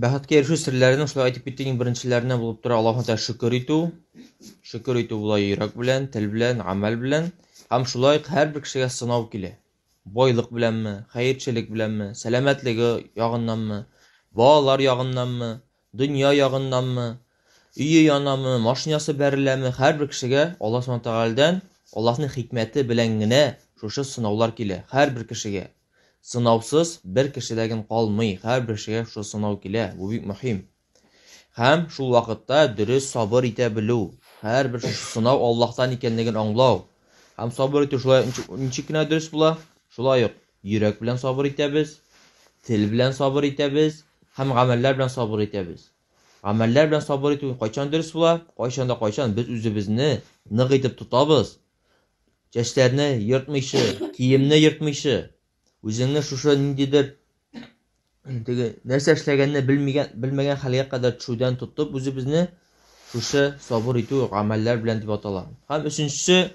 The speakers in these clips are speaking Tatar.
Бәхеткә ирешү серләренең шулай әйтеп киттек, иң беренчеләреннән булып тора Аллаһ Тәгалә шөкер итү. Шөкер итү була йөрәк белән, тел белән, гамәл белән. Һәм шулай ук һәрбер кешегә сынау килә. Байлык беләнме, хәерчелек беләнме, сәламәтлеге ягыннанмы, балалар ягыннанмы, дөнья ягыннанмы, өе янамы, машинасы бәреләме, һәрбер кешегә Аллаһ Субхану Тәгаләдән Аллаһның хикмәте белән генә шушы сынаулар килә һәрбер кешегә. Сынаусыз бер кеше дә калмый, һәрбер кешегә шушы сынау килә, бу бик мөһим. Һәм шул вакытта дөрес сабыр итә белү, һәрбер шушы сынау Аллаһтан икәнлеген аңлау. Һәм сабыр итү шулай ничек кенә дөрес була? Шулай ук йөрәк белән сабыр итәбез, тел белән сабыр итәбез һәм гамәлләр белән сабыр итәбез. Гамәлләр белән сабыр итү кайчан дөрес була? Кайчан да кайчан без үзебезне нык итеп тотабыз. Чәчләрне ертмыйчы, киемне ертмыйчы, үзеңне шушы ниндидер теге нәрсә эшләгәнне белмигән, белмәгән хәлгә кадәр төшүдән тотып үзебезне шушы сабыр итү гамәлләр белән дип атала. Һәм өченчесе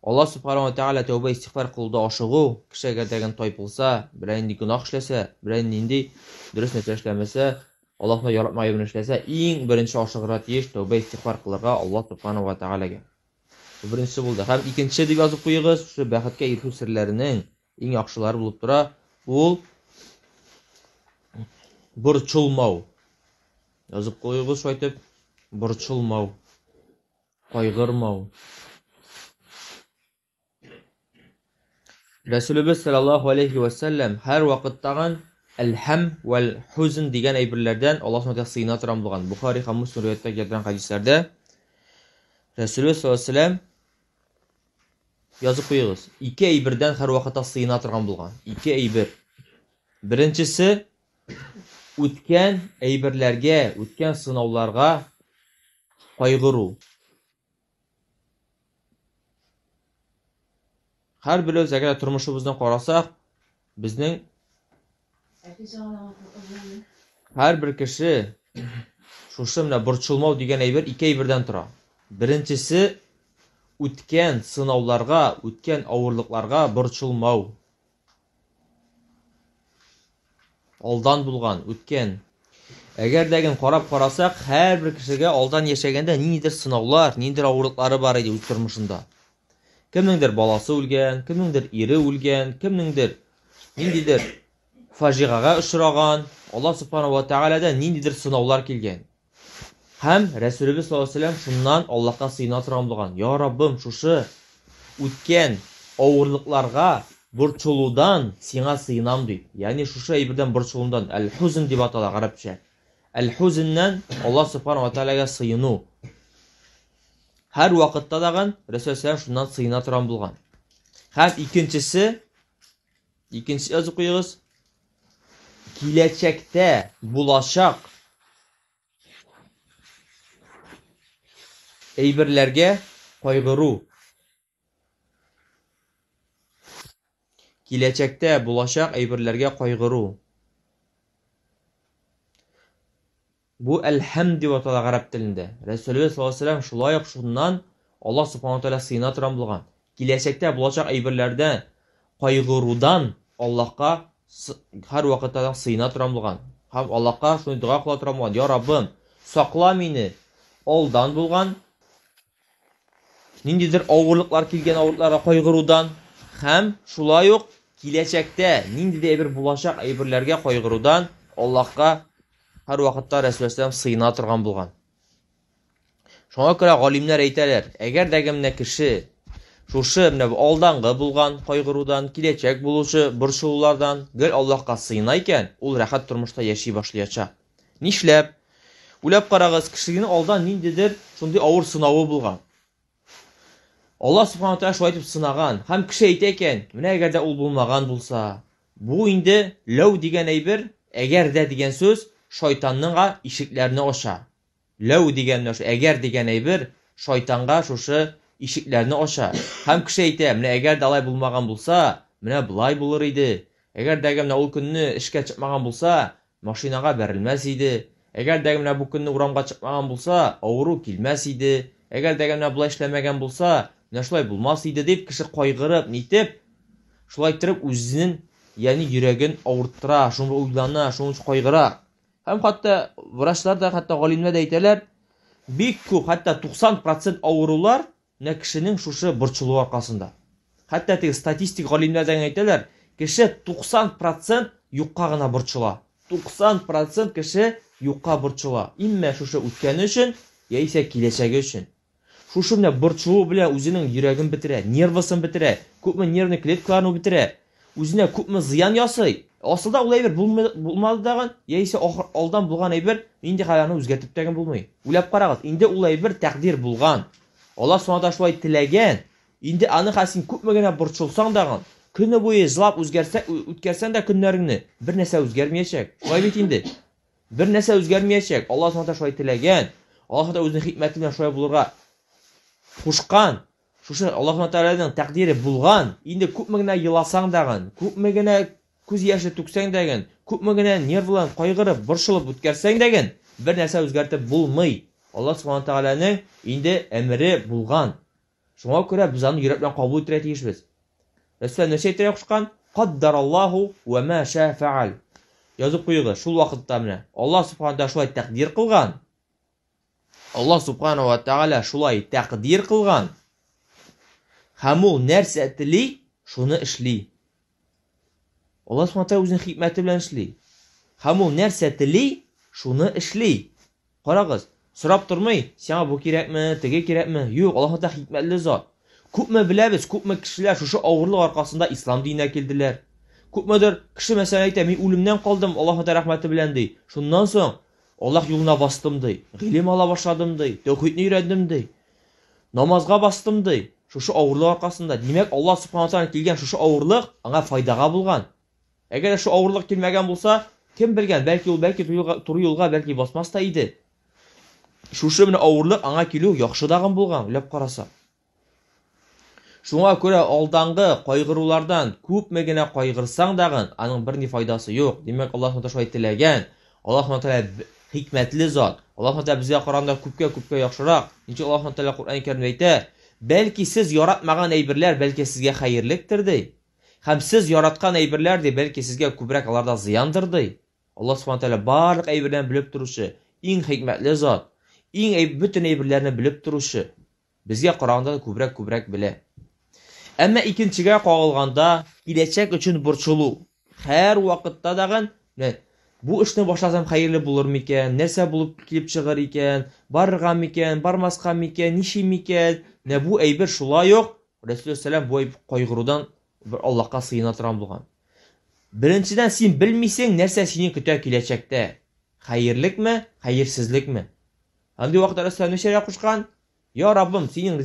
Аллаһ субханаһу ва тааля тәүбә истигъфар кылуда ашыгу, кеше әгәр дә тайпылса, берәр нинди гөнаһ эшләсә, берәр нинди дөрес нәрсә эшләмәсә, Аллаһны яратмаган әйберне эшләсә, иң беренче ашыгырга тиеш тәүбә истигъфар кылырга Аллаһ субханаһу ва тааляга. Бу беренчесе булды. Һәм икенче дип язып куегыз, шушы бәхеткә ирешү серләренең иң яхшылары булып тора. Ул борчылмау. Язып куегыз шулай итеп, борчылмау, кайгырмау. Рәсүлебез саллаллаһу алейхи ва сәлләм һәр вакыттагын әл-хәм вәл хузн дигән әйберләрдән Аллаһ Субханаһу сыена торган булган. Бухари һәм Муслим риваятьтә килгән хәдисләрдә Рәсүлебез саллаллаһу алейхи ва сәлләм язып куегыз. Ике әйбердән һәр вакытта сыена торган булган. Ике әйбер. Беренчесе үткән әйберләргә, үткән сынауларга кайгыру. Һәрберебез әгәр тормышыбызны карасак, безнең һәрбер кеше шушы менә борчылмау дигән әйбер ике әйбердән тора. Беренчесе үткән сынауларга, үткән авырлыкларга борчылмау. Алдан булган, үткән. Әгәр дә ген карап карасак, һәрбер кешегә алдан яшәгәндә ниндидер сынаулар, ниндидер авырлыклары бар иде үз тормышында. Кемнеңдер баласы үлгән, кемнеңдер ире үлгән, кемнеңдер ниндидер фаҗигагә очраган, Аллаһ субханаһу ва тәгаләдән ниндидер сынаулар килгән. Һәм Рәсүлебез саллаллаһу алейһи ва сәлләм шуннан Аллаһка сыена торган булган. Я Раббым, шушы үткән авырлыкларга борчылудан сиңа сыенам дип. Ягъни шушы әйбердән борчылудан, әл-хузн дип атала гарәпчә. Әл-хузннән Аллаһ субханаһу ва тәгаләгә сыену. Һәр вакытта дагын Рәсүл саллаллаһу шуннан сыена торган булган. Һәм икенчесе, икенче язып куегыз. Киләчәктә булачак әйберләргә кайгыру. Киләчәктә булачак әйберләргә кайгыру. Бу әл-хәм дип атала гарәп телендә. Рәсүлебез саллаллаһу алейһи ва сәлләм шулай ук шуннан Аллаһ субханаһу ва тәгалә сыена торган булган. Киләчәктә булачак әйберләрдә кайгырудан Аллаһка һәр вакытта да сыена торган булган. Һәм Аллаһка шундый дога кыла торган булган. Я Раббым, сакла мине алдан булган ниндидер авырлыклар килгән авырлыкларга кайгырудан һәм шулай ук киләчәктә ниндидер әйбер булачак әйберләргә кайгырудан Аллаһка һәр вакытта Рәсүл сыена торган булган. Шуңа күрә галимнәр әйтәләр, әгәр дә менә кеше шушы менә алдангы булган кайгырудан, киләчәк булучы борчылулардан гел Аллаһка сыена икән, ул рәхәт тормышта яши башлаячак. Нишләп? Уйлап карагыз, кешенең алдан ниндидер шундый авыр сынавы булган. Аллаһ субхана тәгалә шулай итеп сынаган. Һәм кеше әйтә икән, менә әгәр дә ул булмаган булса, бу инде ләү дигән әйбер, әгәр дә дигән сүз шайтанның ишекләрне ача. Ләү дигән менә әгәр дигән әйбер шайтанга шушы ишекләрне ача. Һәм кеше әйтә, менә әгәр дә алай булмаган булса, менә болай булыр иде. Әгәр дә менә ул көнне эшкә чыкмаган булса, машинага бәрелмәс иде. Әгәр дә менә бу көнне урамга чыкмаган булса, авыру килмәс иде. Әгәр дә менә болай эшләмәгән булса, менә шулай булмас иде дип кеше кайгырып, нитеп, шулай иттереп үзенең, ягъни йөрәген авырттыра, шуны уйлана, шуның өчен кайгыра. Һәм хәтта врачлар да, хәтта галимнәр дә әйтәләр, бик күп, хәтта 90% авырулар менә кешенең шушы борчылуы аркасында. Хәтта теге статистик галимнәр дә әйтәләр, кеше 90% юкка гына борчыла. 90% кеше юкка борчыла. Иммә шушы үткәне өчен, яисә киләчәге өчен. Шушы менә борчылу белән үзенең йөрәген бетерә, нервысын бетерә, күпме нервный клеткаларны бетерә, үзенә күпме зыян ясый. Асылда ул әйбер булмады дагын, яисә ахыр алдан булган әйбер, нинди хәл аны үзгәртеп тә булмый. Уйлап карагыз, инде ул әйбер тәкъдир булган. Аллаһ Субхану тәгалә шулай теләгән. Инде аны хәзер син күпме генә борчылсаң дагын, көне буе җылап үзгәрсә, үткәрсәң дә көннәреңне, бер нәрсә үзгәрмәячәк. Шулай бит инде. Бер нәрсә үзгәрмәячәк. Аллаһ Субхану шулай теләгән. Аллаһ Тәгалә үзенең хикмәте белән шулай булырга кушкан. Шушы Аллаһ Тәгаләнең тәкъдире булган. Инде күпме генә еласаң дагын, күпме генә күз яше түксәң дәген, күпме генә нервлан кайгырып, борчылып үткәрсәң дәген, бер нәрсә үзгәртеп булмый. Аллаһ Субхану Тәгаләнең инде әмере булган. Шуңа күрә без аны йөрәк белән кабул итәргә тиешбез. Рәсүл нәрсә әйтергә кушкан? Каддараллаһу ва ма ша фаал. Язып куегыз, шул вакытта менә Аллаһ субхана тәгалә шулай тәкъдир кылган. Аллаһ субхана ва тәгалә шулай тәкъдир кылган. Һәм ул нәрсә тели, шуны эшли. Аллаһ субхана тәгалә үзенең хикмәте белән эшли. Һәм ул нәрсә тели, шуны эшли. Карагыз, сорап тормый, сиңа бу кирәкме, теге кирәкме? Юк, Аллаһ Тәгалә хикмәтле зат. Күпме беләбез, күпме кешеләр шушы авырлык аркасында ислам диненә килделәр. Күпмедер кеше мәсәлән әйтә, мин үлемнән калдым, Аллаһ Тәгалә рәхмәте белән ди. Шуннан соң Аллаһ юлына бастым ди, гыйлем ала башладым ди, тәүхидне өйрәндем ди. Намазга бастым ди. Шушы авырлык аркасында. Димәк, Аллаһ субхана тәгалә килгән шушы авырлык аңа файдага булган. Әгәр дә шу авырлык килмәгән булса, кем белгән, бәлки ул бәлки туры юлга бәлки басмас та иде. Шушы менә авырлык аңа килү яхшы дагын булган, уйлап караса. Шуңа күрә алдангы кайгырулардан күпме генә кайгырсаң дагын, аның берни файдасы юк. Димәк, Аллаһ Тәгалә шулай теләгән. Аллаһ Тәгалә хикмәтле зат. Аллаһ Тәгалә безгә караганда күпкә-күпкә яхшырак. Ничек Аллаһ Тәгалә Коръән Кәримдә әйтә, бәлки сез яратмаган әйберләр бәлки сезгә хәерлектер ди. Һәм сез яраткан әйберләр ди, бәлки сезгә күбрәк аларда зыяндыр ди. Аллаһ Субхану тәгалә барлык әйберләрне белеп торучы, иң хикмәтле зат, иң бөтен әйберләрне белеп торучы. Безгә караганда да күбрәк күбрәк белә. Әмма икенчегә кагылганда, киләчәк өчен борчылу. Һәр вакытта дагын, менә бу эшне башласам хәерле булыр микән, нәрсә булып килеп чыгыр икән, барырга микән, бармаска микән, ничек микән? Менә бу әйбер шулай ук Рәсүл сәлам бу кайгырудан бер Аллаһка сыена торган булган. Беренчедән, син белмисең, нәрсә сине көтә киләчәктә. Хәерлекме, хәерсезлекме? Андый вакытта Рәсүл ничәргә кушкан? Я Раббым, синең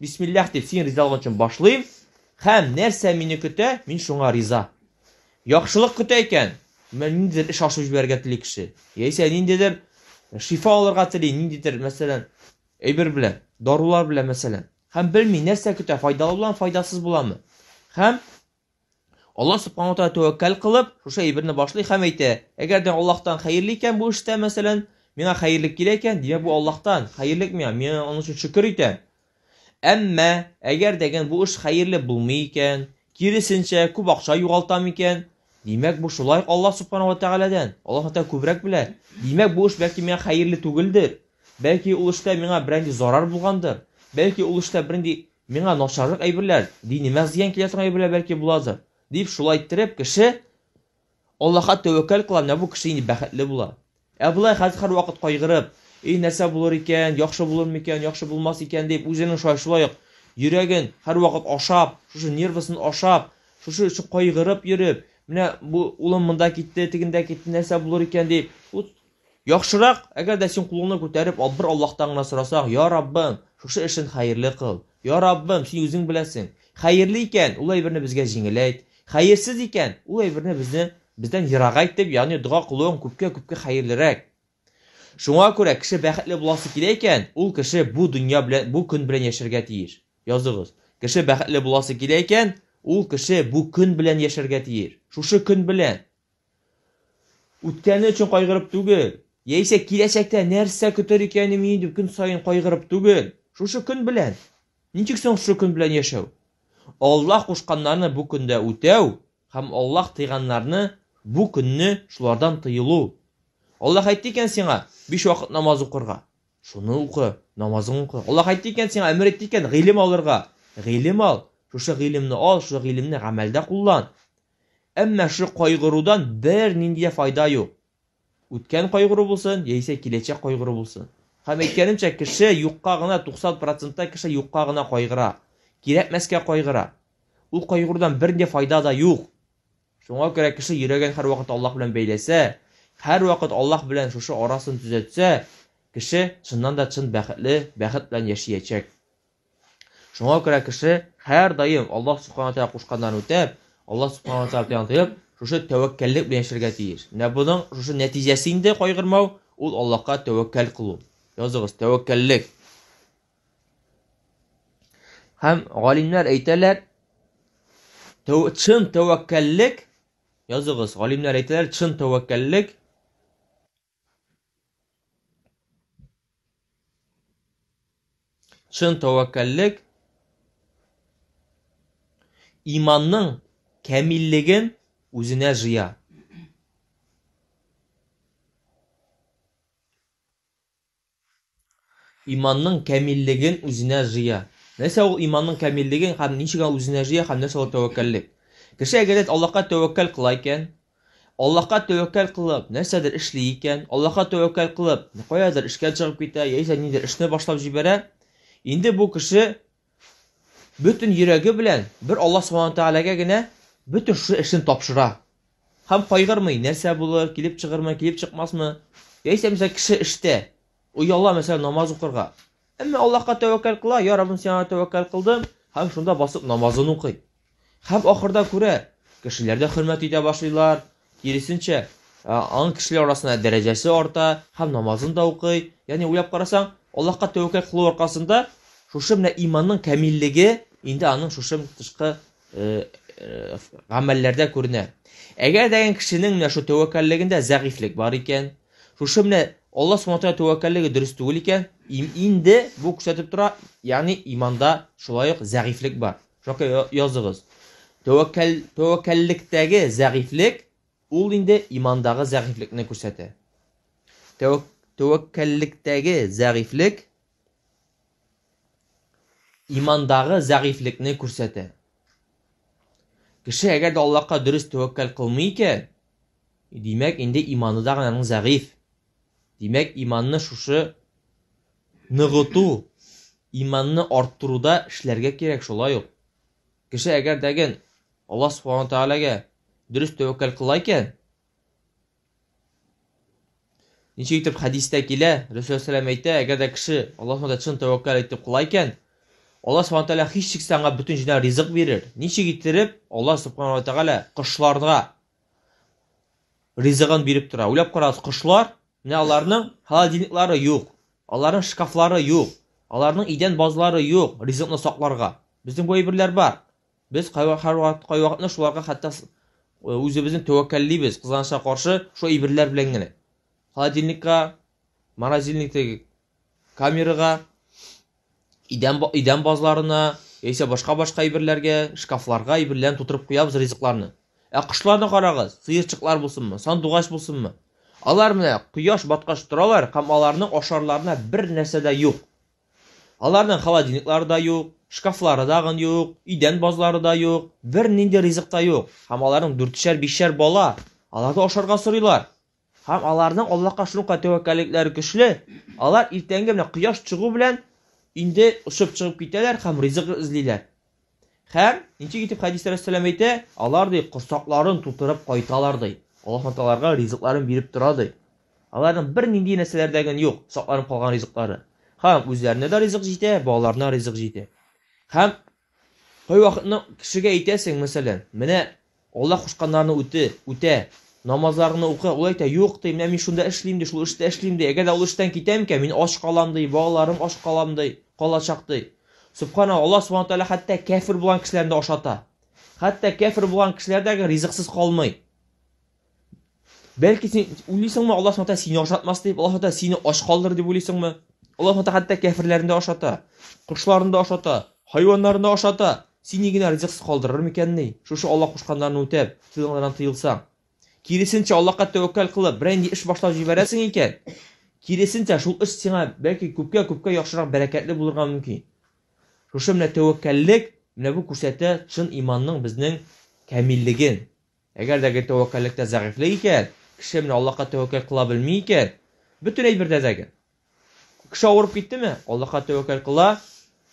бисмиллах дип, синең ризалыгың өчен башлыйм, һәм нәрсә мине көтә, мин шуңа риза. Яхшылык көтә икән, менә ниндидер эш ачып җибәрергә тели кеше. Яисә ниндидер шифа алырга тели, ниндидер, мәсәлән, әйбер белән, дарулар белән, мәсәлән. Һәм белми, нәрсә көтә, файдалы буламы, файдасыз буламы. Һәм Аллаһ субхану тәгалә тәвәккәл кылып, шушы әйберне башлый һәм әйтә, әгәр дә Аллаһтан хәерле икән бу эштә, мәсәлән, миңа хәерлек килә икән, димәк бу Аллаһтан, хәерлек миңа, мин аның өчен шөкер итәм. Әмма әгәр дә бу эш хәерле булмый икән, киресенчә, күп акча югалтам икән, димәк бу шулай ук Аллаһ субхану ва тәгаләдән. Аллаһ тәгалә күбрәк белә. Димәк бу эш бәлки миңа хәерле түгелдер. Бәлки ул эштә миңа берәнди зарар булгандыр, бәлки ул эштә бернинди миңа начарлык әйберләр, динемә зыян килә торган әйберләр бәлки буладыр, дип шулай иттереп кеше Аллаһка тәвәккәл кыла, менә бу кеше инде бәхетле була. Ә болай хәзер һәрвакыт кайгырып, эй, нәрсә булыр икән, яхшы булыр микән, яхшы булмас икән дип, үзенең шулай шулай ук йөрәген һәрвакыт ашап, шушы нервысын ашап, шушы өчен кайгырып йөреп, менә бу улым монда китте, тегендә китте, нәрсә булыр икән дип, Яхшырак, әгәр дә син кулыңны күтәреп, бер Аллаһтан гына сорасаң, Я Раббым, шушы эшен хәерле кыл. Я Раббым, син үзең беләсең. Хәерле икән, ул әйберне безгә җиңеләйт. Хәерсез икән, ул әйберне безне бездән ерагайт дип, ягъни дога кылуың күпкә-күпкә хәерлерәк. Шуңа күрә кеше бәхетле буласы килә икән, ул кеше бу дөнья белән, бу көн белән яшәргә тиеш. Языгыз. Кеше бәхетле буласы килә икән, ул кеше бу көн белән яшәргә тиеш. Шушы көн белән. Үткәне өчен кайгырып түгел, яисә киләчәктә нәрсә көтер икән мине дип көн саен кайгырып түгел. Шушы көн белән. Ничек соң шушы көн белән яшәү? Аллаһ кушканнарны бу көндә үтәү һәм Аллаһ тыйганнарны бу көнне шулардан тыелу. Аллаһ әйтте икән сиңа, биш вакыт намаз укырга. Шуны укы, намазың укы. Аллаһ әйтте икән сиңа, әмер итте икән, гыйлем алырга. Гыйлем ал. Шушы гыйлемне ал, шушы гыйлемне гамәлдә куллан. Әмма шушы кайгырудан бернинди дә файда юк. Үткән кайгыру булсын, яисә киләчәк кайгыру булсын. Һәм әйткәнемчә, кеше юкка гына, 90 процентта кеше юкка гына кайгыра. Кирәкмәскә кайгыра. Ул кайгырудан бернинди файда да юк. Шуңа күрә кеше йөрәген һәрвакыт Аллаһ белән бәйләсә, һәрвакыт Аллаһ белән шушы арасын төзәтсә, кеше чыннан да чын бәхетле, бәхет белән яшиячәк. Шуңа күрә кеше һәрдаим Аллаһ Субхану Тәгалә кушканнарын үтәп, Аллаһ Субхану Тәгаләдән тыеп, шушы тәвәккәллек белән яшәргә тиеш. Менә буның шушы нәтиҗәсе инде кайгырмау, ул Аллаһка тәвәккәл кылу. Языгыз, тәвәккәллек. Һәм галимнәр әйтәләр, чын тәвәккәллек, языгыз, галимнәр әйтәләр, чын тәвәккәллек Чын тәвәккәллек иманның кәмиллеген үзенә җыя. Иманның кәмиллеген үзенә җыя. Нәрсә ул иманның кәмиллеген һәм ничек ул үзенә җыя һәм нәрсә ул тәвәккәллек? Кеше әгәр дә Аллаһка тәвәккәл кыла икән, Аллаһка тәвәккәл кылып, нәрсәдер эшли икән, Аллаһка тәвәккәл кылып, каядыр эшкә чыгып китә, яисә ниндидер эшне башлап җибәрә, инде бу кеше бөтен йөрәге белән бер Аллаһ Субхану Тәгаләгә генә бөтен шушы эшен тапшыра. Һәм кайгырмый, нәрсә булыр, килеп чыгырмы, килеп чыкмасмы. Яисә, мисал, кеше эштә, ояла, мәсәлән, намаз укырга. Әмма Аллаһка тәвәккәл кыла, я Раббым, сиңа тәвәккәл кылдым, һәм шунда басып намазын укый. Һәм ахырда күрә, кешеләр дә хөрмәт итә башлыйлар, киресенчә, аның кешеләр арасында дәрәҗәсе арта һәм намазын да укый. Ягъни уйлап карасаң, Аллаһка тәвәккәл кылу аркасында шушы менә иманның камиллеге инде аның шушы тышкы гамәлләрдә күренә. Әгәр дә кешенең менә шул тәвәккәллегендә зәгыйфьлек бар икән, шушы менә Аллаһ Субхану тәгалә тәвәккәллеге дөрес түгел икән, инде бу күрсәтеп тора, ягъни иманда шулай ук зәгыйфьлек бар. Шуңа языгыз. Тәвәккәл, тәвәккәллектәге зәгыйфьлек ул инде имандагы зәгыйфьлекне күрсәтә. Тәвәккәллектәге зәгыйфьлек имандагы зәгыйфьлекне күрсәтә. Кеше әгәр дә Аллаһка дөрес тәвәккәл кылмый икән, димәк, инде иманы да аның зәгыйфь. Димәк, иманны шушы ныгыту, иманны арттыруда эшләргә кирәк шулай ук. Кеше әгәр дәген Аллаһ Субхану Тәгаләгә дөрес тәвәккәл кыла икән, ничек итеп хәдистә килә, Рәсүл сәлам әйтә, әгәр дә кеше Аллаһ Субхану чын тәвәккәл итеп кыла икән, Аллаһ Субхану Тәгалә һичшиксез аңа бөтен җирдән ризык бирер. Ничек иттереп Аллаһ Субхану Тәгалә кошларга ризыгын биреп тора. Уйлап карагыз, кошлар, менә аларның холодильниклары юк, аларның шкафлары юк, аларның идән базлары юк ризыкны сакларга. Безнең бу әйберләр бар. Без кайвакытны шуларга хәтта үзебезне тәвәккәллибез, кызганычка каршы, шул әйберләр белән генә. Холодильникка, морозильниктәге камерага, идән, идән базларына, яисә башка-башка әйберләргә, шкафларга әйберләрне тутырып куябыз ризыкларны. Ә кошларны карагыз, сыерчыклар булсынмы, сандугач булсынмы. Алар менә кояш баткач торалар һәм аларның ашарларына бер нәрсә дә юк. Аларның холодильниклары да юк, шкафлары дагын юк, идән базлары да юк, бернинди ризык та юк. Һәм аларның дүртешәр, бишәр бала, алар да ашарга сорыйлар. Һәм аларның Аллаһка шуның тәвәккәллекләре көчле, алар иртәнге менә кояш чыгу белән инде очып чыгып китәләр һәм ризык эзлиләр. Һәм ничек итеп хәдистә Рәсүләм әйтә, алар ди корсакларын тутырып кайталар ди. Аллаһ аларга ризыкларын биреп тора ди. Аларның бернинди нәрсәләрдәген юк, сакланып калган ризыклары. Һәм үзләренә дә ризык җитә, балаларына ризык җитә. Һәм кайвакытны кешегә әйтәсең, мәсәлән, менә Аллаһ кушканнарны үте, үтә, намазларыңны укы, ул әйтә, юк, ди, менә мин шунда эшлим, ди, шул эштә эшлим, ди. Әгәр дә ул эштән китәм икән, мин ач калам, ди, балаларым ач калам, ди, калачак, ди. Субхана, Аллаһ субхана тәгалә хәтта кәфер булган кешеләрне дә ашата. Хәтта кәфер булган кешеләр дә ризыксыз калмый. Бәлки син уйлыйсыңмы, Аллаһ субхана сине ашатмас дип, Аллаһ субхана сине ач калдырыр дип уйлыйсыңмы? Аллаһ субхана хәтта кәферләрне дә ашата, кошларны да ашата, хайваннарны да ашата. Сине генә ризыксыз калдырыр микәнни? Шушы Аллаһ кушканнарны үтәп, тыелганнардан тыелсаң. Киресенчә, Аллаһка тәвәккәл кылып, берәр нинди эш башлап җибәрәсең икән, киресенчә, шул эш сиңа бәлки күпкә-күпкә яхшырак, бәрәкәтле булырга мөмкин. Шушы менә тәвәккәллек, менә бу күрсәтә чын иманның безнең камиллеген. Әгәр дә тәвәккәллектә зәгыйфьлек икән, кеше менә Аллаһка тәвәккәл кыла белми икән, бөтен әйбердә дә. Кеше авырып киттеме? Аллаһка тәвәккәл кыла,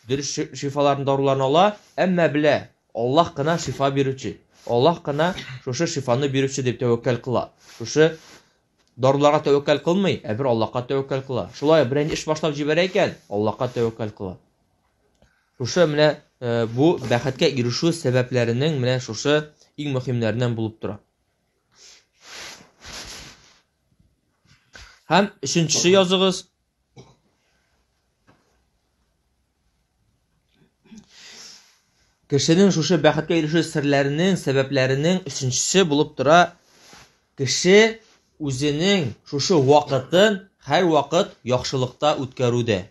дөрес шифаларын, даруларын ала, әмма белә, Аллаһ кына шифа бирүче. Аллаһ кына шушы шифаны бирүче дип тәвәккәл кыла. Шушы даруларга тәвәккәл кылмый, ә бер Аллаһка тәвәккәл кыла. Шулай берәр эш башлап җибәрә икән, Аллаһка тәвәккәл кыла. Шушы менә бу бәхеткә ирешү сәбәпләренең менә шушы иң мөһимнәреннән булып тора. Һәм өченчесе языгыз. Кешенең шушы бәхеткә ирешү серләренең, сәбәпләренең өченчесе булып тора. Кеше үзенең шушы вакытын һәрвакыт яхшылыкта үткәрүдә.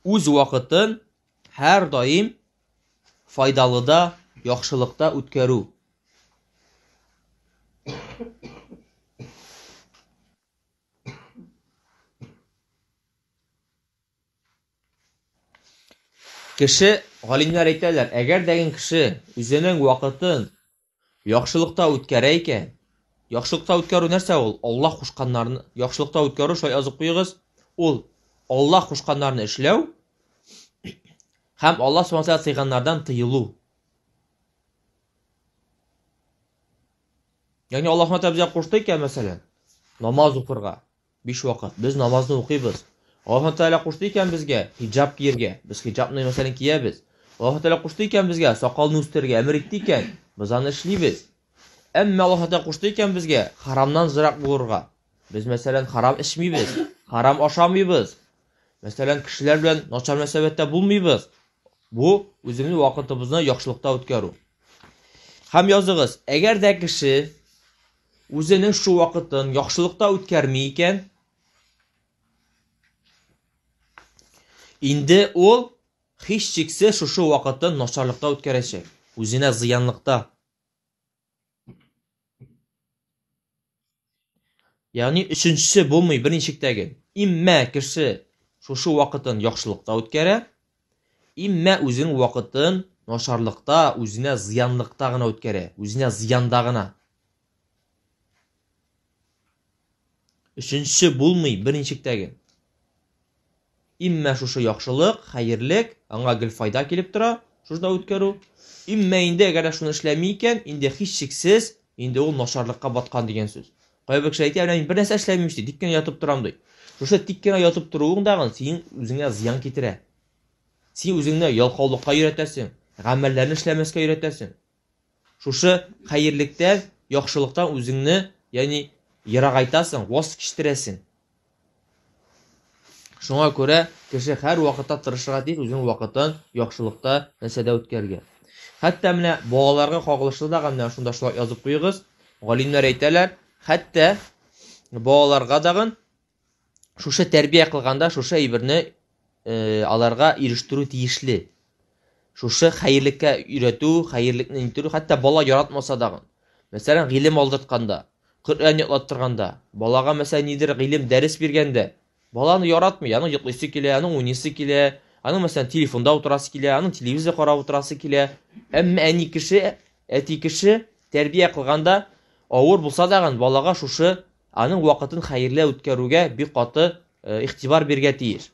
Үз вакытын һәрдаим файдалыда, яхшылыкта үткәрү. Кеше, галимнәр әйтәләр, әгәр дә кеше үзенең вакытын яхшылыкта үткәрә икән, яхшылыкта үткәрү нәрсә ул? Аллаһ кушканнарны яхшылыкта үткәрү, шулай язып куегыз, ул Аллаһ кушканнарны эшләү һәм Аллаһ субхана тәгалә тыйганнардан тыелу. Ягъни Аллаһ субхана тәгалә безгә кушты икән, мәсәлән, намаз укырга. Биш вакыт. Без намазны укыйбыз. Аллаһ Тәгалә кушты икән безгә хиҗаб киергә. Без хиҗабны, мәсәлән, киябез. Аллаһ Тәгалә кушты икән безгә сакалны үстерергә әмер итте икән, без аны эшлибез. Әмма Аллаһ Тәгалә кушты икән безгә харамнан зырак булырга. Без, мәсәлән, харам эчмибез, харам ашамыйбыз. Мәсәлән, кешеләр белән начар мөнәсәбәттә булмыйбыз. Бу үзебезнең вакытыбызны яхшылыкта үткәрү. Һәм языгыз, әгәр дә кеше үзенең шу вакытын яхшылыкта үткәрми икән, инде ул һичшиксез шушы вакытын начарлыкта үткәрәчәк, үзенә зыянлыкта. Ягъни өченчесе булмый берничек тәге. Иммә кеше шушы вакытын яхшылыкта үткәрә, иммә үзенең вакытын начарлыкта, үзенә зыянлыкта гына үткәрә, үзенә зыянда гына. Өченчесе булмый берничек тәге. Иммә шушы яхшылык, хәерлек, аңа гел файда килеп тора, шушында үткәрү. Иммә инде әгәр дә шуны эшләми икән, инде һичшиксез, инде ул начарлыкка баткан дигән сүз. Кайбер кеше әйтә, менә мин бер нәрсә эшләмим ди, тик кенә ятып торам ди. Шушы тик кенә ятып торуың дагын синең үзеңә зыян китерә. Син үзеңне ялкаулыкка өйрәтәсең, гамәлләрне эшләмәскә өйрәтәсең. Шушы хәерлектән, яхшылыктан үзеңне, ягъни ерагайтасың, ваз кичтерәсең. Шуңа күрә кеше һәр вакытта тырышырга тиеш үзенең вакытын яхшылыкта нәрсәдә үткәрергә. Хәтта менә балаларга кагылышлы да менә шунда шулай язып куегыз. Галимнәр әйтәләр, хәтта балаларга дагын шушы тәрбия кылганда шушы әйберне аларга ирештерү тиешле. Шушы хәерлеккә өйрәтү, хәерлекне иттерү, хәтта бала яратмаса дагын. Мәсәлән, гыйлем алдыртканда, Коръән ятлаттырганда, балага мәсәлән нидер гыйлем дәрес биргәндә, бала аны яратмый, аның йоклыйсы килә, аның уйныйсы килә, аның мәсәлән телефонда утырасы килә, аның телевизор карап утырасы килә. Әмма әни кеше, әти кеше тәрбия кылганда авыр булса дагын балага шушы аның вакытын хәерле үткәрүгә бик каты игътибар бирергә тиеш.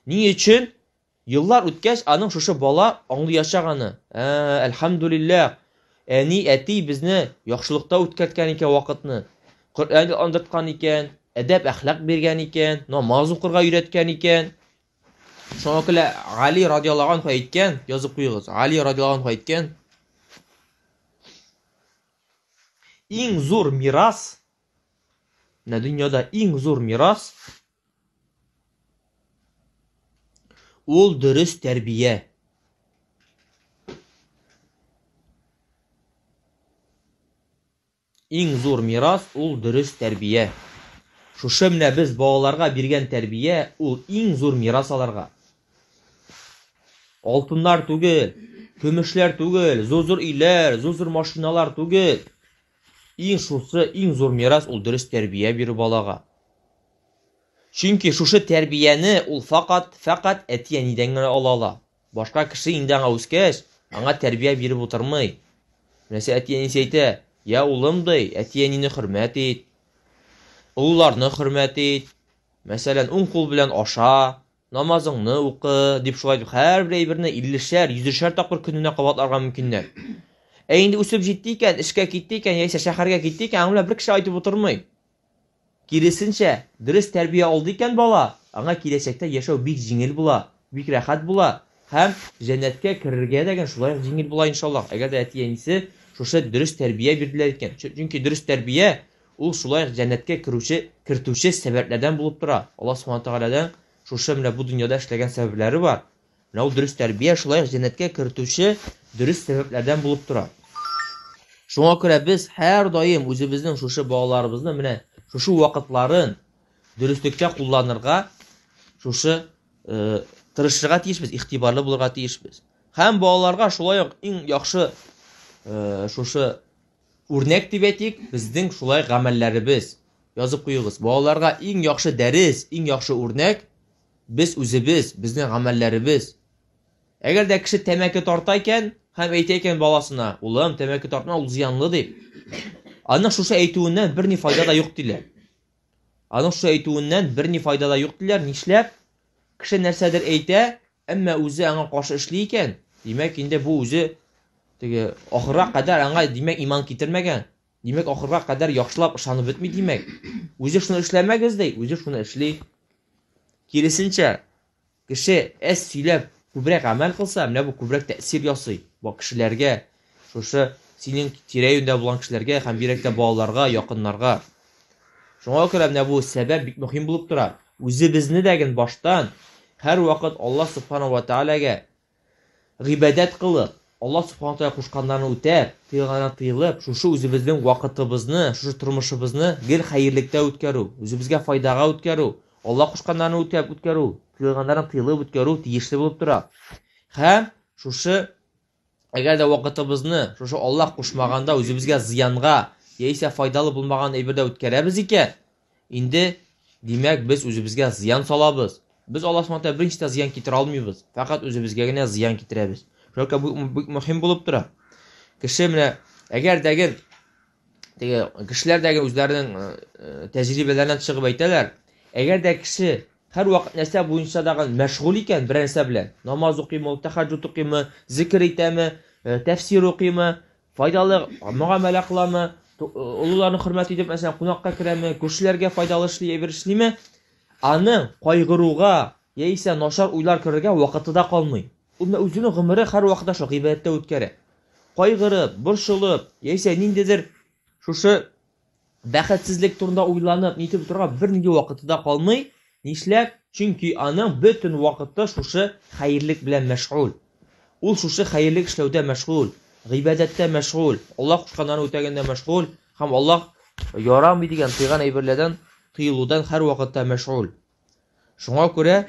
Ни өчен? Еллар үткәч, аның шушы бала аңлыячак аны. Ә, әлхәмдүлилләһ, әни, әти безне яхшылыкта үткәрткән икән вакытны. Коръән андырткан икән, әдәп, әхлак биргән икән, намаз укырга өйрәткән икән. Шуңа күрә Али радиаллаһу анһу әйткән, язып куегыз. Али радиаллаһу анһу әйткән, иң зур мирас, менә дөньяда иң зур мирас ул дөрес тәрбия. Иң зур мирас ул дөрес тәрбия. Шушы менә без балаларга биргән тәрбия ул иң зур мирас аларга. Алтыннар түгел, көмешләр түгел, зур-зур өйләр, зур-зур машиналар түгел. Иң шусы, иң зур мирас ул дөрес тәрбия бирү балага. Чөнки шушы тәрбияне ул факат, фәкать әти-әнидән генә ала ала. Башка кеше инде аңа үскәч, аңа тәрбия биреп утырмый. Мәсәлән, әти-әнисе әйтә, я улым ди, әти-әнине хөрмәт ит, олыларны хөрмәт ит, мәсәлән, уң кул белән аша, намазыңны укы, дип шулай дип һәрбер әйберне иллешәр, йөзешәр тапкыр көненә кабатларга мөмкиннәр. Ә инде үсеп җитте икән, эшкә китте икән, яисә шәһәргә китте икән, аның белән бер кеше айтып утырмый. Киресенчә, дөрес тәрбия алды икән бала, аңа киләчәктә яшәү бик җиңел була, бик рәхәт була һәм җәннәткә керергә дә шулай ук җиңел була иншаллаһ. Әгәр дә әти-әнисе шушы дөрес тәрбия бирделәр икән. Чөнки дөрес тәрбия ул шулай ук җәннәткә керүче, кертүче сәбәпләрдән булып тора. Аллаһ субхана тәгаләдән шушы менә бу дөньяда эшләгән сәбәпләре бар. Менә ул дөрес тәрбия шулай ук җәннәткә кертүче дөрес сәбәпләрдән булып тора. Шуңа күрә без һәрдаим үзебезнең шушы балаларыбызны менә шушы вакытларын дөреслектә кулланырга шушы тырышырга тиешбез, игътибарлы булырга тиешбез. Һәм балаларга шулай ук иң яхшы шушы үрнәк дип әйтик, безнең шулай гамәлләребез. Язып куегыз. Балаларга иң яхшы дәрес, иң яхшы үрнәк без үзебез, безнең гамәлләребез. Әгәр дә кеше тәмәке тарта икән һәм әйтә икән баласына, улым, тәмәке тартма, ул зыянлы дип. Аның шушы әйтүеннән берни файда да юк диләр. Аның шушы әйтүеннән берни файда да юк диләр. Нишләп? Кеше нәрсәдер әйтә, әмма үзе аңа каршы эшли икән, димәк, инде бу үзе теге ахырга кадәр аңа, димәк, иман китермәгән. Димәк, ахырга кадәр яхшылап ышанып бетми, димәк. Үзе шуны эшләмәгез ди, үзе шуны эшли. Киресенчә, кеше әз сөйләп, күбрәк гамәл кылса, менә бу күбрәк тәэсир ясый бу кешеләргә, шушы синең тирә-юньдә булган кешеләргә һәм бигрәк тә балаларга, якыннарга. Шуңа күрә менә бу сәбәп бик мөһим булып тора. Үзебезне дә ген баштан һәрвакыт Аллаһ субхана ва таалагә гыйбадәт кылып, Аллаһ субхана тааля кушканнарны үтәп, тыелганнардан тыелып, шушы үзебезнең вакытыбызны, шушы тормышыбызны гел хәерлектә үткәрү, үзебезгә файдага үткәрү, Аллаһ кушканнарны үтәп үткәрү, тыелганнардан тыелып үткәрү тиешле булып тора. Һәм шушы әгәр дә вакытыбызны шушы Аллаһ кушмаганда үзебезгә зыянга яисә файдалы булмаган әйбердә үткәрәбез икән, инде димәк без үзебезгә зыян салабыз. Без Аллаһ субхана тәгалә берничә дә зыян китерә алмыйбыз, фәкать үзебезгә генә зыян китерәбез. Шуңа күрә бу бик мөһим булып тора. Кеше менә әгәр дә теге кешеләр дә үзләренең тәҗрибәләреннән чыгып әйтәләр, әгәр дә кеше һәрвакыт нәрсә буенча дагы мәшгуль икән берәр нәрсә белән, намаз укыймы, тәһәҗҗүд укыймы, зикер итәме, тәфсир укыймы, файдалы мөгамәлә кыламы, олыларны хөрмәт итеп, мәсәлән, кунакка керәме, күршеләргә файдалы эшли, әйбер эшлиме, аның кайгыруга яисә начар уйлар керергә вакыты да калмый. Ул менә үзенең гомере һәрвакытта шул гыйбадәттә үткәрә. Кайгырып, борчылып, яисә ниндидер шушы бәхетсезлек турында уйланып, нитеп торырга бернинди вакыты да калмый. Нишләп? Чөнки аның бөтен вакыты шушы хәерлек белән мәшгуль. Ул шушы хәерлек эшләүдә мәшгуль, гыйбадәттә мәшгуль, Аллаһ кушканнарны үтәгәндә мәшгуль һәм Аллаһ ярамый дигән тыйган әйберләрдән тыелудан һәрвакытта мәшгуль. Шуңа күрә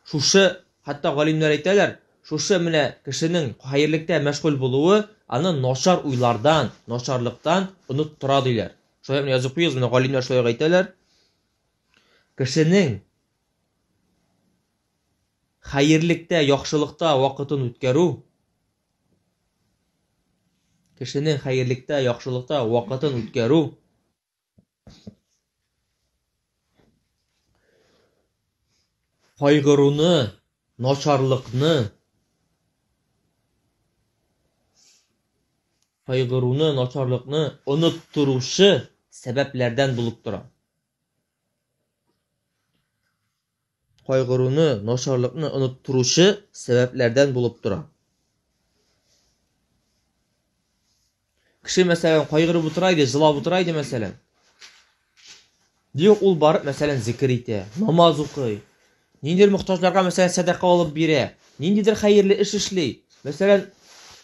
шушы, хәтта галимнәр әйтәләр, шушы менә кешенең хәерлектә мәшгуль булуы аны начар уйлардан, начарлыктан оныттыра диләр. Шулай менә язып куегыз, менә галимнәр шулай әйтәләр. Кешенең хәерлектә, яхшылыкта вакытын үткәрү, кешенең хәерлектә, яхшылыкта вакытын үткәрү кайгыруны, начарлыкны, кайгыруны, начарлыкны оныттыручы сәбәпләрдән булып тора. Кайгыруны, начарлыкны оныттыручы сәбәпләрдән булып тора. Кеше, мәсәлән, кайгырып утыра иде, җылап утыра иде, мәсәлән. Юк, ул барып, мәсәлән, зикер итә, намаз укый. Ниндидер мохтаҗларга, мәсәлән, сәдака алып бирә, ниндидер хәерле эш эшли. Мәсәлән,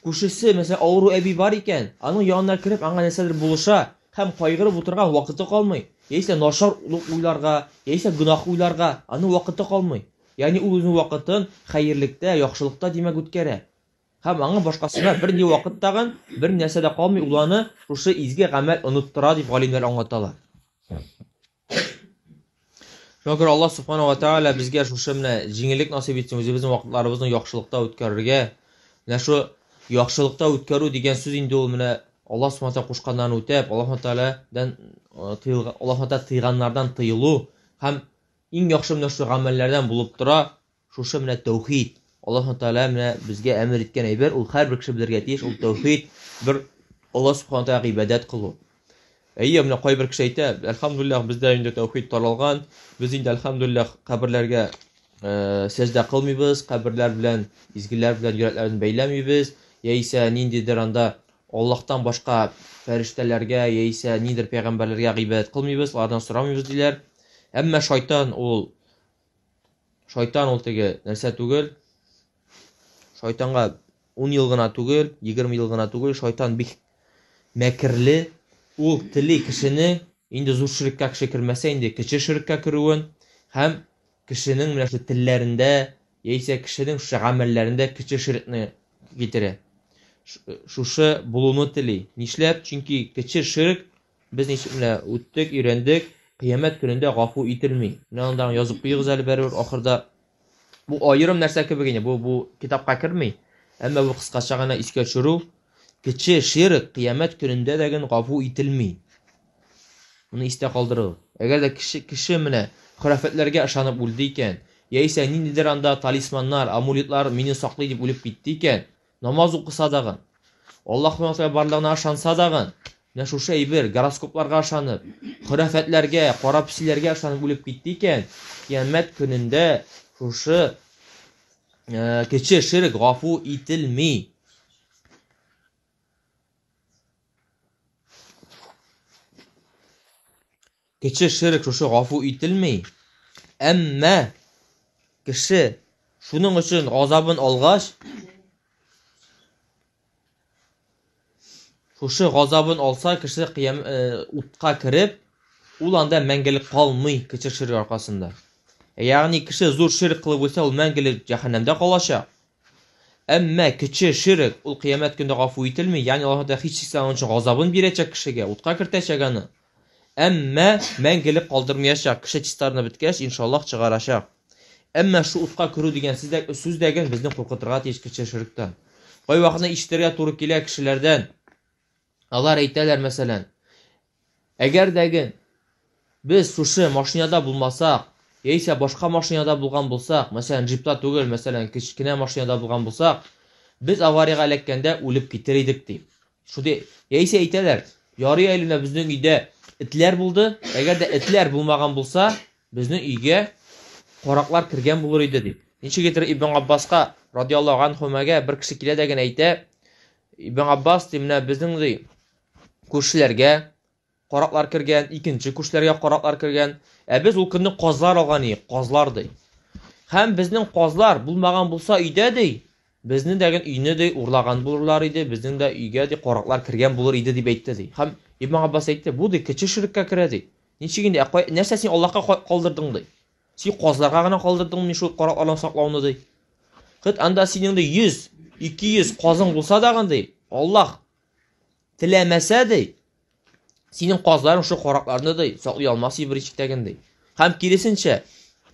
күршесе, мәсәлән, авыру әби бар икән, аның янына кереп, аңа нәрсәдер булыша һәм кайгырып утырган вакыты калмый. Яисә начар уйларга, яисә гөнаһ уйларга аның вакыты калмый. Ягъни ул үзенең вакытын хәерлектә, яхшылыкта, димәк, үткәрә. Һәм аңа башкасына бер ни вакыт тагын бер нәрсә дә калмый, ул аны шушы изге гамәл оныттыра дип галимнәр аңлаталар. Шуңа күрә Аллаһ Субхану ва Тааля безгә шушы менә җиңеллек насыйп итсен, үзебезнең вакытларыбызны яхшылыкта үткәрергә. Менә шу яхшылыкта үткәрү дигән сүз инде ул менә Аллаһ Субхану Тааля кушканнарын үтәп, Аллаһ Таалядан тыелган, Аллаһ Тааля тыйганнардан тыелу һәм иң яхшы менә шушы гамәлләрдән булып тора. Шушы менә тәүхид. Аллаһ Тәгалә менә безгә әмер иткән әйбер, ул һәрбер кеше белергә тиеш, ул тәүхид, бер Аллаһ Субхану Тәгаләгә гыйбадәт кылу. Әйе, менә кайбер кеше әйтә, әлхәмдулиллаһ, бездә инде тәүхид таралган, без инде әлхәмдулиллаһ каберләргә сәҗдә кылмыйбыз, каберләр белән, изгеләр белән йөрәкләрен бәйләмибез, яисә ниндидер анда Аллаһтан башка фәрештәләргә яисә ниндидер пәйгамбәрләргә гыйбадәт кылмыйбыз, алардан сорамыйбыз диләр. Әмма шайтан ул Шайтан ул теге нәрсә түгел. Шайтанга 10 ел гына түгел, 20 ел гына түгел, шайтан бик мәкерле. Ул тели кешене инде зур ширккә кеше кермәсә, инде кече ширккә керүен һәм кешенең менә шул телләрендә яисә кешенең шушы гамәлләрендә кече ширкне китерә. Шушы булуны тели. Нишләп? Чөнки кече ширк Без ничек менә үттек, өйрәндек, кыямәт көнендә гафу ителми. Менә анда язып куегыз әле бәрбер ахырда. Бу аерым нәрсә кебек инде, бу китапка керми. Әмма бу кыскача гына искә төшерү. Кече ширк кыямәт көнендә дә ген гафу ителми. Моны истә калдырыгыз. Әгәр дә кеше менә хөрәфәтләргә ышанып үлде икән, яисә ниндидер анда талисманнар, амулетлар мине саклый дип үлеп китте икән, намаз укыса дагын, Аллаһ Субхану барлыгына ышанса дагын, менә шушы әйбер, гороскопларга ышанып, хөрәфәтләргә, кара песиләргә ышанып үлеп китте икән, кыямәт көнендә шушы кече ширк гафу ителми. Кече ширк шушы гафу ителми. Әмма кеше шуның өчен газабын алгач, шушы газабын алса, кеше кыям утка кереп, ул анда мәңгелек калмый кече ширк аркасында. Ягъни кеше зур ширк кылып үлсә, ул мәңгелек җәһәннәмдә калачак. Әмма кече ширк ул кыямәт көндә гафу ителми, ягъни Аллаһ Тәгалә һичшиксез аның өчен газабын бирәчәк кешегә, утка кертәчәк аны. Әмма мәңгелек калдырмаячак, кеше чистарынып беткәч, иншаллаһ чыгарачак. Әмма шу утка керү дигән сүз дә ген безне куркытырга тиеш кече ширктән. Кайвакытны ишетергә туры килә кешеләрдән. Алар әйтәләр, мәсәлән, әгәр дә ген без шушы машинада булмасак, яисә башка машинада булган булсак, мәсәлән, джипта түгел, мәсәлән, кечкенә машинада булган булсак, без авариягә эләккәндә үлеп китер идек дип. Шундый яисә әйтәләр, ярый әле менә безнең өйдә этләр булды, әгәр дә этләр булмаган булса, безнең өйгә караклар кергән булыр иде дип. Ничек итеп Ибн Аббаска радиаллаһу анһумага бер кеше килә дә генә әйтә, Ибн Аббас ди, менә безнең ди күршеләргә караклар кергән, икенче күршеләргә караклар кергән. Ә без ул көнне казлар алган идек, казлар ди. Һәм безнең казлар булмаган булса өйдә ди, безне дә өйне ди урлаган булырлар иде, безнең дә өйгә ди караклар кергән булыр иде дип әйтте ди. Һәм Ибн Аббас әйтте, бу ди кече ширккә керә ди. Ничек инде, нәрсә син Аллаһка калдырдың ди? Син казларга гына калдырдыңмыни шул караклардан саклауны ди. Хет анда синең ди 100, 200 казың булса дагын ди, Аллаһ теләмәсә ди, синең казларың шул каракларны ди саклый алмас ди берничек тә ди. Һәм киресенчә,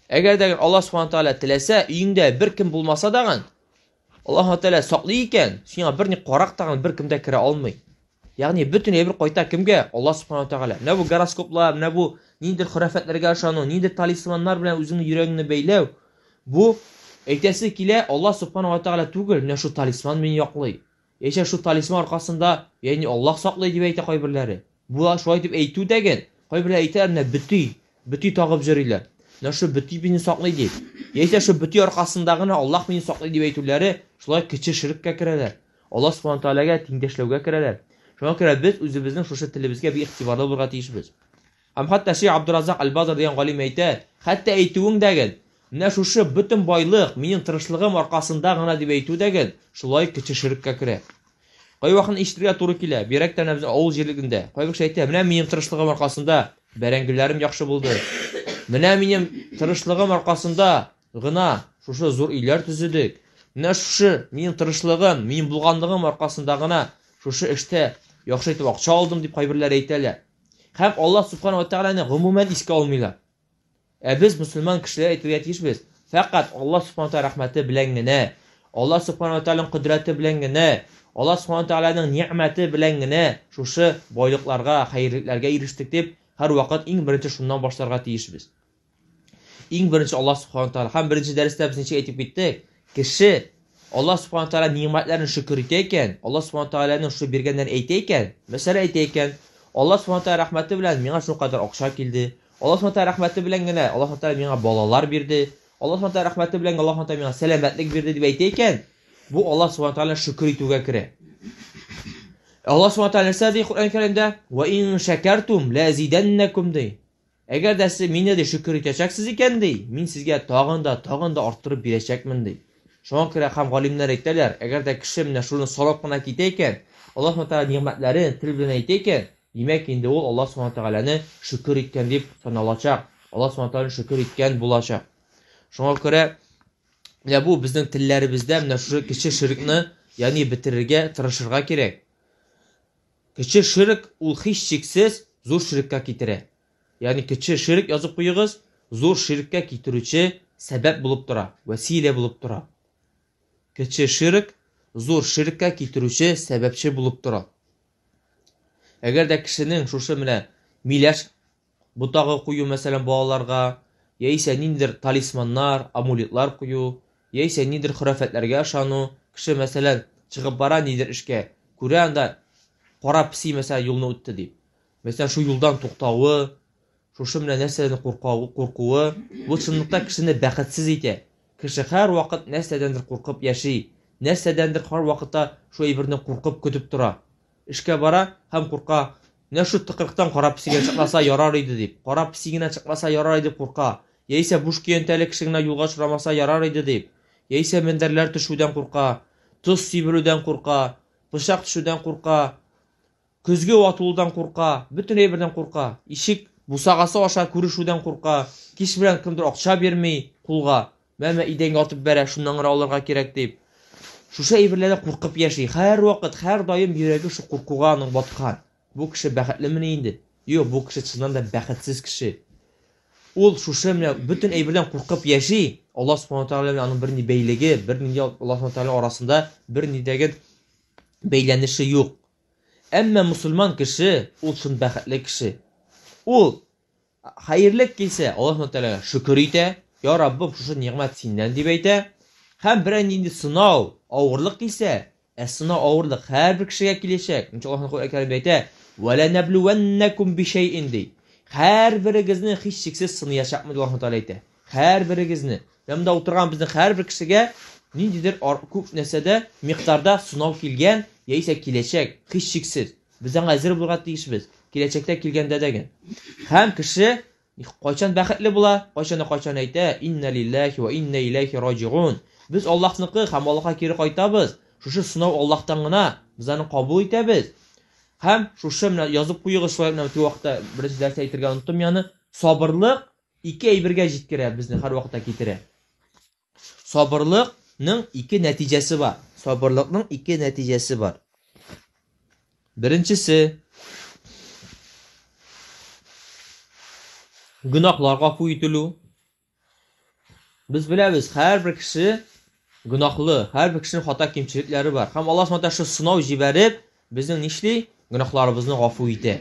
әгәр дә Аллаһ субхана тааля теләсә, өеңдә бер кем булмаса дагын, Аллаһ тааля саклый икән, сиңа бер ни карак тагын бер кем дә керә алмый. Ягъни бөтен әйбер кайта кемгә? Аллаһ субхана тәгалә. Менә бу гороскоплар, менә бу ниндидер хөрәфәтләргә ышану, ниндидер талисманнар белән үзеңнең йөрәгеңне бәйләү. Бу әйтәсе килә, Аллаһ субхана тәгалә түгел, менә шул талисман мине яклый. Яисә шул талисман аркасында, ягъни Аллаһ саклый дип әйтә кайберләре. Бу шулай дип әйтү дәген, кайберләре әйтәләр, менә бөти, бөти тагып йөриләр. Менә шул бөти мине саклый дип. Яисә шул бөти аркасында гына Аллаһ мине саклый дип әйтүләре шулай кече ширккә керәләр. Аллаһ Субхану Тәгаләгә тиңдәшләүгә керәләр. Шуңа күрә без үзебезнең шушы телебезгә бик игътибарлы булырга тиешбез. Һәм хәтта Шейх Абдуразак Аль-Бадр дигән галим әйтә, хәтта әйтүең дәгел, менә шушы бөтен байлык минем тырышлыгым аркасында гына дип әйтү дәгел, шулай кече ширккә керә. Кайвакытны ишетергә туры килә, бигрәк тә менә безнең авыл җирлегендә. Кайбер кеше әйтә, менә минем тырышлыгым аркасында бәрәңгеләрем яхшы булды. Менә минем тырышлыгым аркасында гына шушы зур өйләр төзедек. Менә шушы минем тырышлыгым, минем булганлыгым аркасында гына шушы эштә яхшы итеп акча алдым дип кайберләре әйтәләр. Һәм Аллаһ субхана ва тәгаләне гомумән искә алмыйлар. Ә без мөселман кешеләр әйтергә тиешбез, фәкать Аллаһ субхана тәгалә рәхмәте белән генә, Аллаһ субхана ва тәгаләнең кодрәте белән генә, Аллаһ субхана тәгаләнең ни'мәте белән генә шушы байлыкларга, хәерлекләргә ирештек дип, һәрвакыт иң беренче шуннан башларга тиешбез. Иң беренче Аллаһ субхана тәгалә. Һәм беренче дәрестә без ничек әйтеп киттек? Кеше Аллаһ субхана тәгалә ни'мәтләрен шөкер итә икән, Аллаһ субхана тәгаләнең шушы биргәннәрен әйтә икән, мәсәлән әйтә икән, Аллаһ субхана тәгалә рәхмәте белән миңа шулкадәр акча килде, Аллаһ субхана тәгалә рәхмәте белән генә Аллаһ субхана тәгалә миңа балалар бирде, Аллаһ субхана тәгалә рәхмәте белән Аллаһ субхана тәгалә миңа сәламәтлек бирде дип әйтә икән, бу Аллаһ субхана тәгалә шөкер итүгә керә. Аллаһ субхана тәгалә нәрсә ди Коръән Кәримдә? Ва ин шәкәртум ләзидәннәкум ди. Әгәр дә сез мине ди шөкер итәчәксез икән ди, мин сезгә тагын да, тагын да арттырып бирәчәкмен ди. Шуңа күрә һәм галимнәр әйтәләр, әгәр дә кеше менә шуны сорап кына китә икән, Аллаһ субхана тәгалә нигъмәтләрен тел белән әйтә икән, Димәк, инде ул Аллаһ Субхана Тәгаләне шөкер иткән дип саналачак. Аллаһ Субхана Тәгаләне шөкер иткән булачак. Шуңа күрә менә бу безнең телләребездә менә шушы кече ширкне, ягъни бетерергә тырышырга кирәк. Кече ширк ул һичшиксез зур ширккә китерә. Ягъни кече ширк язып куегыз, зур ширккә китерүче сәбәп булып тора, вәсилә булып тора. Кече ширк зур ширккә китерүче сәбәпче булып тора. Әгәр дә кешенең шушы менә миләш ботагы кую, мәсәлән, балаларга, яисә ниндидер талисманнар, амулетлар кую, яисә ниндидер хөрәфәтләргә ышану, кеше, мәсәлән, чыгып бара ниндидер эшкә, күрә анда кара песи, мәсәлән, юлны үтте дип. Мәсәлән, шул юлдан туктавы, шушы менә нәрсәдән куркуы, бу чынлыкта кешене бәхетсез итә. Кеше һәрвакыт нәрсәдәндер куркып яши, нәрсәдәндер һәрвакытта шул әйберне куркып көтеп тора. Эшкә бара һәм курка, менә шул тыкрыктан кара песи генә чыкмаса ярар иде дип, кара песи генә чыкмаса ярар иде дип курка. Яисә буш көянтәле кеше генә юлга очрамаса ярар иде дип, яисә мендәрләр төшүдән курка, тоз сибелүдән курка, пычак төшүдән курка, Көзге ватылудан курка, бөтен әйбердән курка. Ишек бусагасы аша күрешүдән курка. Кич белән кемдер акча бирми кулга. Мә-мә идәнгә атып бәрә, шуннан гына алырга кирәк дип. Шушы әйберләрдән куркып яши. Һәрвакыт, һәрдаим йөрәге шул куркуга аның баткан. Бу кеше бәхетлемени инде? Юк, бу кеше чыннан да бәхетсез кеше. Ул шушы менә бөтен әйбердән куркып яши. Аллаһ Субхану Тәгалә белән аның бернинди бәйлеге, бернинди Аллаһ Субхану Тәгалә арасында бернинди дә бәйләнеше юк. Әмма мусульман кеше ул чын бәхетле кеше. Ул хәерлек килсә, Аллаһ Тәгаләгә шөкер итә, Я Раббым, шушы нигъмәт синнән дип әйтә. Һәм берәр нинди сынау, авырлык килсә, ә сынау, авырлык һәрбер кешегә киләчәк. Ничек Аллаһ Коръән Кәримдә әйтә, "Ва ланаблуваннакум бишәйин" ди. Һәрберегезне һичшиксез сыныячакмын дип Аллаһ Тәгалә әйтә. Һәрберегезне. Менә монда утырган безнең һәрбер кешегә ниндидер күп нәрсәдә, микъдарда сынау килгән, яисә киләчәк, һичшиксез. Без аңа әзер булырга тиешбез, киләчәктә килгәндә дә ген. Һәм кеше кайчан бәхетле була? Кайчан да кайчан әйтә, Инна лилләһи ва инна иләйһи раҗигун. Без Аллаһныкы һәм Аллаһка кире кайтабыз. Шушы сынау Аллаһтан гына, без аны кабул итәбез. Һәм шушы менә язып куегыз шулай менә теге вакытта беренче дәрестә әйтергә оныттым яны, сабырлык Ике әйбергә җиткерә, безне һәрвакытта китерә. Сабырлыкның ике нәтиҗәсе бар. Сабырлыкның ике нәтиҗәсе бар. Беренчесе гөнаһлар гафу ителү. Без беләбез, һәрбер кеше гөнаһлы, һәрбер кешенең хата кимчелекләре бар. Һәм Аллаһ Субхану шул сынау җибәреп, безнең нишли? Гөнаһларыбызны гафу итә.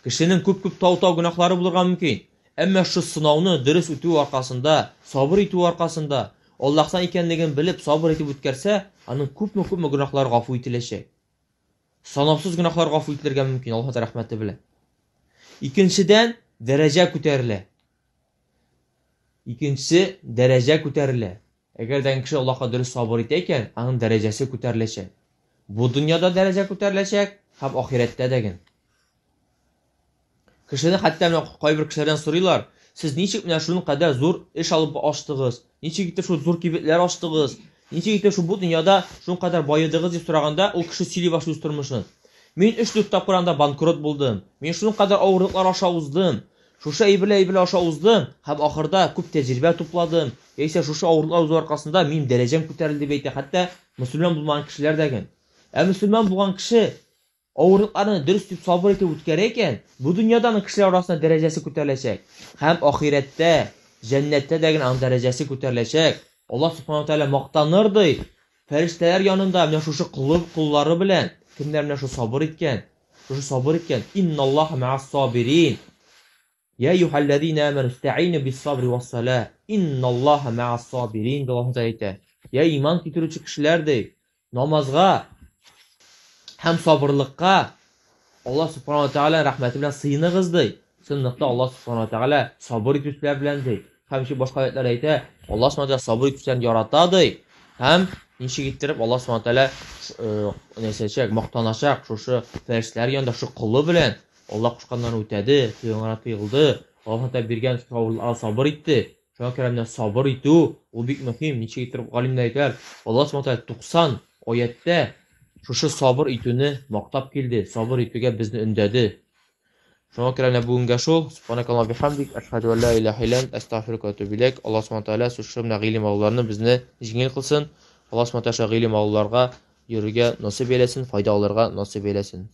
Кешенең күп-күп тау-тау гөнаһлары булырга мөмкин. Әмма шул сынауны дөрес үтү аркасында, сабыр итү аркасында, Аллаһтан икәнлеген белеп, сабыр итеп үткәрсә, аның күпме-күпме гөнаһлары гафу ителәчәк. Санаусыз гөнаһлар гафу ителергә мөмкин Аллаһ рәхмәте белән. Икенчедән, дәрәҗә күтәрелә. Икенчесе, дәрәҗә күтәрелә. Әгәр дә кеше Аллаһка дөрес сабыр итә икән, аның дәрәҗәсе күтәреләчәк. Бу дөньяда дәрәҗә күтәреләчәк һәм ахирәттә дә ген. Кешене хәтта менә кайбер кешеләрдән сорыйлар, сез ничек менә шуның кадәр зур эш алып ачтыгыз? Ничек итеп шул зур кибетләр ачтыгыз? Ничек итеп шул бу дөньяда шуның кадәр баедыгыз дип сораганда, ул кеше сөйли башлый үз тормышын. Мин өч-дүрт тапкыр анда банкрот булдым. Мин шуның кадәр авырлыклар аша уздым. Шушы әйберләр әйберләр аша уздым һәм ахырда күп тәҗрибә тупладым, яисә шушы авырлыклар узу аркасында минем дәрәҗәм күтәрелде дип әйтә, хәтта мөселман булмаган кешеләр дә ген. Ә мөселман булган кеше авырлыкларны дөрес дип сабыр итеп үткәрә икән, бу дөньяда аның кешеләр арасында дәрәҗәсе күтәреләчәк. Һәм ахирәттә, җәннәттә дә генә аның дәрәҗәсе күтәреләчәк. Аллаһ субхана тәгалә мактаныр ди, фәрештәләр янында менә шушы колы коллары белән, кемнәр менә шул сабыр иткән, шушы сабыр иткән. Инналлаһа мә'ас сабирин. Я әйюһәлләзина аману истәгыйну бис-сабри вас-сала. Инналлаһа мә'ас сабирин дип Аллаһ Тәгалә әйтә. Я иман китерүче кешеләр ди, намазга һәм сабырлыкка Аллаһ субхана тәгалә рәхмәте белән сыеныгыз ди. Чынлыкта Аллаһ субхана тәгалә сабыр итүчеләр белән ди. Һәм ничек башка аятлар әйтә, Аллаһ субхана тәгалә сабыр итүчеләрне ярата ди. Һәм ничек иттереп Аллаһ субхана тәгалә нәрсәчәк, мактаначак шушы фәрештәләр янында шушы колы белән Аллаһ кушканнарны үтәде, тыелганнардан тыелды, Аллаһ Тәгалә биргән сабырларга сабыр итте. Шуңа күрә менә сабыр итү ул бик мөһим. Ничек иттереп галимнәр әйтәләр, Аллаһ Субхану тәгалә 90 аяттә шушы сабыр итүне мактап килде, сабыр итүгә безне өндәде. Шуңа күрә менә бүгенгә шул. Субханакаллаһу бихамдик, ашһаду ан ла илаһа илля ант, астагфирука ва атубу иләйк. Аллаһ Субхану тәгалә шушы менә гыйлем алуларны безне җиңел кылсын. Аллаһ Субхану тәгалә гыйлем алуларга йөрергә насыйп әйләсен, файда алырга насыйп әйләсен.